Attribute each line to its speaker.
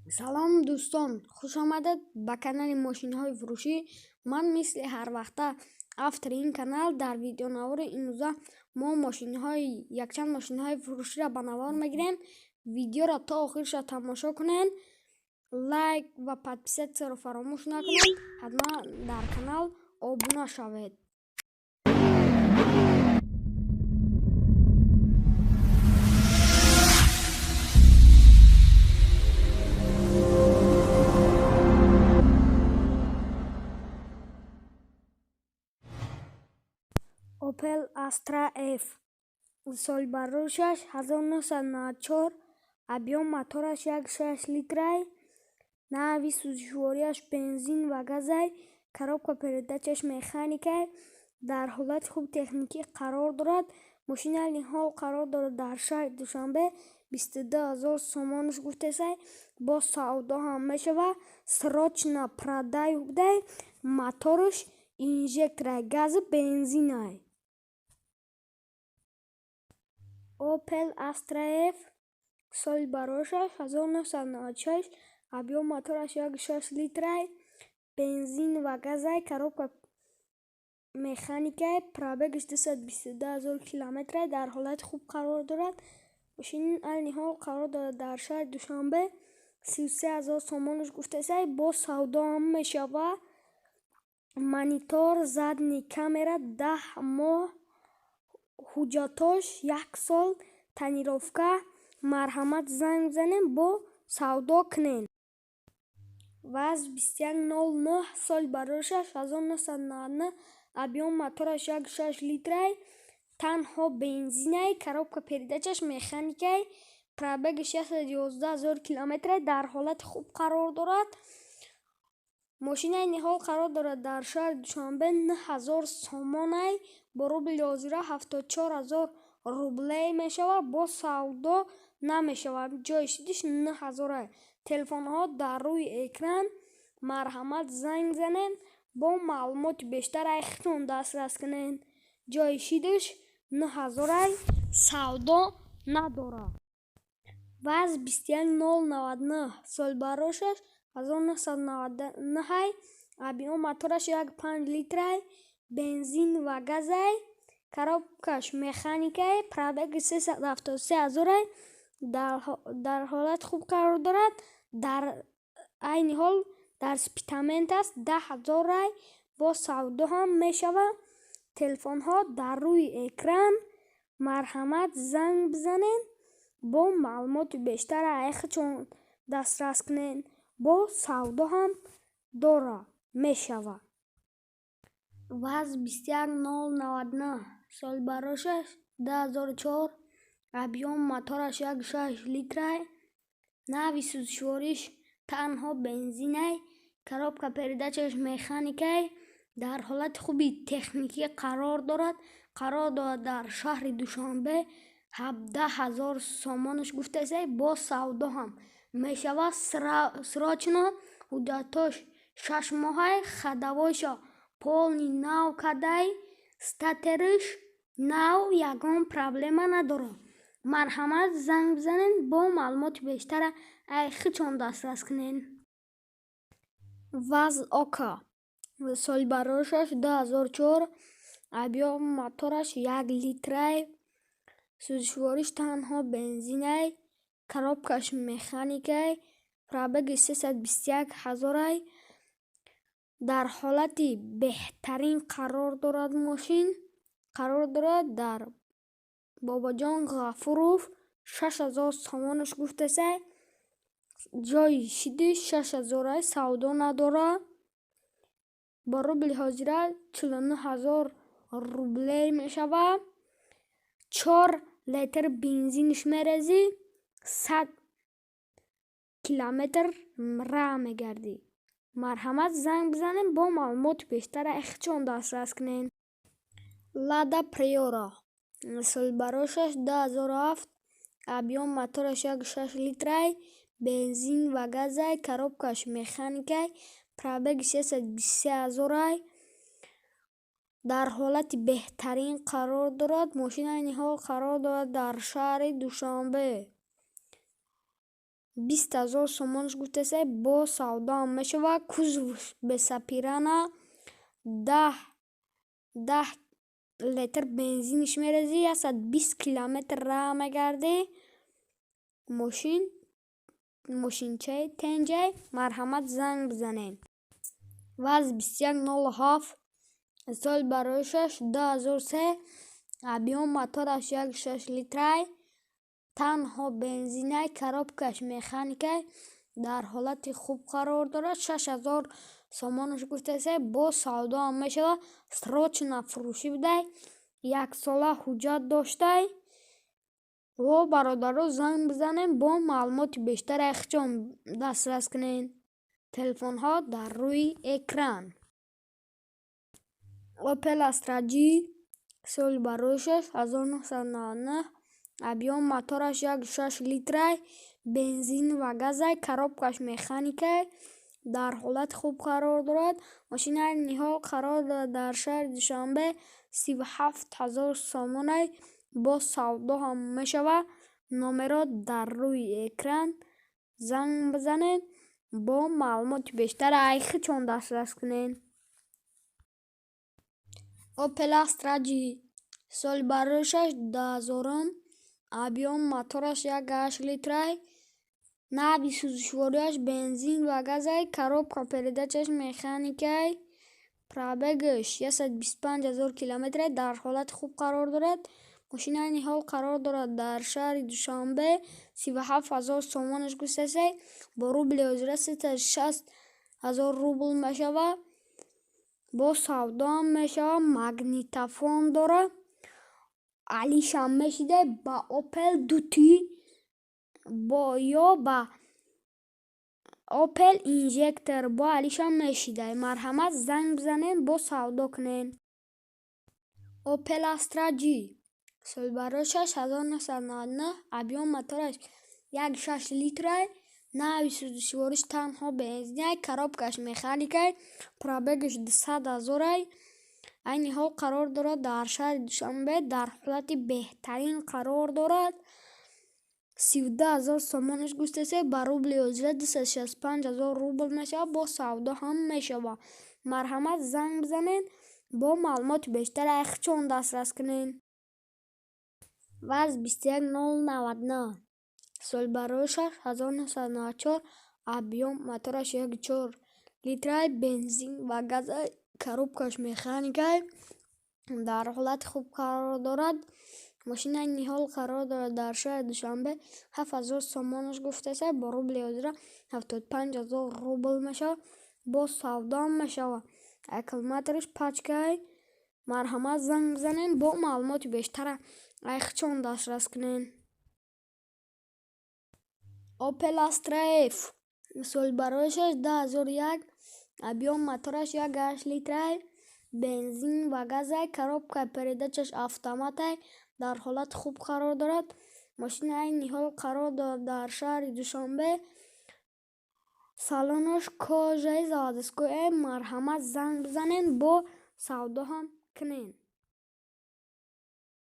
Speaker 1: Салом, дӯстон, хушомадед ба канали мошинҳои фурӯшӣ. Ман мисли ҳарвақта автори ин канал. Дар видеонавори имрӯза мо мошинҳои якчанд мошинҳои фурӯширо ба навор мегирем. Видеоро то охирша тамошо кунед, лайк ва подписатьсяро фаромӯш накунед, ҳатман дар канал обуна шавед. Opel Astra F, соли бароришаш 1994, объём мотораш 1,6 литрай, нави сӯзишвориаш бензин ва газай, коробка передачаш механикай, дар ҳолати хуби техникӣ қарор дорад. Мошини айни ҳол қарор дорад дар шаҳри Душанбе, 22 000 сомонаш гуфтесай, бо савдо ҳам мешавад. Срочно продаю будай. Мотораш инжекторай, гази бензинай. Opel Astra F, соли бароришаш 1996, объём мотораш 1,6 литрай, бензин ва газай, коробка механикай, пробегаш 222 000 километрай, дар ҳолати хуб қарор дорад. Мошини айни ҳол қарор дорад дар шаҳри Душанбе, 33 000 сомонаш гуфтесай, бо савдо ҳам мешавад. Монитор, задний камера, 10 моҳ ҳуҷҷатош, як сол тонировка. Марҳамат, занг бизанем, бо савдо кунем. ВАЗ 2109, соли бароришаш 1999, объём мотораш 1,6 литрай, танҳо бензинай, коробка передачаш механикай, пробегаш 111 000 километрай, дар ҳолати хуб қарор дорад. Мошини айни ҳол қарор дорад дар шаҳри Душанбе, 9000 сомонай, бо рубли ҳозира 74 000 рублей мешавад, бо савдо намешавад. Ҷои шидиш 9000-ай. Телефонҳо дар рӯи экран, марҳамат, занг занед, бо маълумоти бештар ай худтон дастрас кунед. Ҷои шидиш 9000-ай, савдо надорад. ВАЗ 21099, соли бароришаш 1999-ай, объём мотораш 1,5 литрай, бензин ва газай, коробкаш механикай, пробеги 373 ҳазорай, дар ҳолати хуб қарор дорад. Дар айни ҳол дар Спитамен аст, 10 ҳазорай, бо савдо ҳам мешавад. Телефонҳо дар рӯи экран, марҳамат, занг бизанед, бо маълумоти бештар ай худшон дастрас кунед. Бо савдо ҳам дора мешавад. ВАЗ 21099, соли бароришаш 2004, объём мотораш 1,6 литрай, нави сӯзишвориш танҳо бензинай, коробка передачаш механикай, дар ҳолати хуби техникӣ қарор дорад. Қарор дорад дар шаҳри Душанбе, 17 000 сомонаш гуфтесай, бо савдо ҳам мешавад. Срочно, ҳуҷҷатош 6 моҳай, ходовойшо полный нав кардай, стартерш нав, ягон проблема надорад. Марҳамат, занг бизанед, бо маълумоти бештара ай худшон дастрас кунед. ВАЗ Ока, соли бароришаш 2004, объём мотораш 1 литрай, сӯзишвориш танҳо бензинай, коробкаш механикай, пробеги 321 ҳазорай, дар ҳолати беҳтарин қарор дорад. Мошин қарор дорад дар Бобоҷон Ғафуров, 6000 сомонаш гуфтесай, ҷои шидиш 6000-ай, савдо надорад. Бо рубли ҳозира 49 000 рублей мешавад. 4 литр бензинш мерезӣ, 100 километр раҳ мегардӣ. Марҳамат, занг бизанед, бо маълумоти бештар ай худшон дастрас кунед. Лада Приора, соли бароришаш 2007, объём мотораш 1,6 литрай, бензин ва газай, коробкаш механикай, пробеги 323 ҳазорай, дар ҳолати беҳтарин қарор дорад. Мошин айни ҳол қарор дорад дар шаҳри Душанбе. 20 000 сомонаш гуфтесай, бо савдоам мешавад. Кузовш бесапирана, 10 литр бензиниш мерезӣ, 120 километр раҳ мегардӣ. Мошин мошинчаи тенҷай, марҳамат, занг бизанед. ВАЗ 2107, соли бароишаш 2003, объём мотораш 1,6 литрай, танҳо бензинай, коробкаш механикай, дар ҳолати хуб қарор дорад. 6000 сомонаш гуфтесай, бо савдоам мешавад. Срочно фурӯшӣ будай, яксола ҳуҷҷат доштай. Во, бародаро, занг бизанем, бо маълумоти бештар айхчон дастрас кунед. Телефонҳо дар рӯи экран. Опел Астра G, соли бароишаш 1999, объём мотораш 1,6 литрай, бензин ва газай, коробкаш механикай, дар ҳолати хуб қарор дорад. Мошини ниҳол қарор дорад дар шаҳри Душанбе, 37 000 сомонай, бо савдо ҳам мешавад. Номерҳо дар рӯи экран, занг бизанед, бо маълумоти бештар айхичон дастрас кунед. Опел Астра G, соли бароишаш 2000-ум, объём мотораш 1,8 литрай, нави сӯзишвориаш бензин ва газай, коробка передачаш механикай, пробегаш 125 000 километрай, дар ҳолати хуб қарор дорад. Мошини айни ҳол қарор дорад дар шаҳри Душанбе, 37 000 сомонаш гуфтасай, бо рубли ҳозира 360 000 рубл мешавад. Бо савдоам мешавад. Магнитофон дорад, алишам мешидай ба Опел Дути ё ба Опел Инжектор, бо алишам мешидай. Марҳамат, занг бизанед, бо савдо кунед. Опел Астра G, соли бароишаш 1999, объём мотораш 1,6 литрай, нави сӯзишвориш танҳо бензинай, коробкаш механикай, пробегаш 200 000-ай, айни ҳол қарор дорад дар шаҳри Душанбе, дар ҳолати беҳтарин қарор дорад. 32 000 сомонаш гуфтесай, ба рубли ҳозира 265 000 рубл мешавад. Бо савдо ҳам мешавад. Марҳамат, занг бизанед, бо маълумоти бештар айхчон дастрас кунед. ВАЗ 21099, соли бароишаш 1994, объём мотораш 1,4 литрай, бензин ва газай, коробкаш механикай, дар ҳолати хуб қарор дорад. Мошини айни ҳол қарор дорад дар шаҳри Душанбе, 7000 сомонаш гуфтесай, бо рубли ҳозира 75 000 рубл мешавад. Бо савдоам мешавад. Аккумулятораш пачкай. Марҳамат, занг бизанед, бо маълумоти бештара айхчон дастрас кунед. Опел Астра Ф, соли бароишаш 2001, объём мотораш 1,8 литрай, бензин ва газай, коробкаи передачаш автоматай, дар ҳолати хуб қарор дорад. Мошини айни ҳол қарор дорад дар шаҳри Душанбе, салонаш кожаи заводской. Марҳамат, занг бизанед, бо савдо ҳам кунед.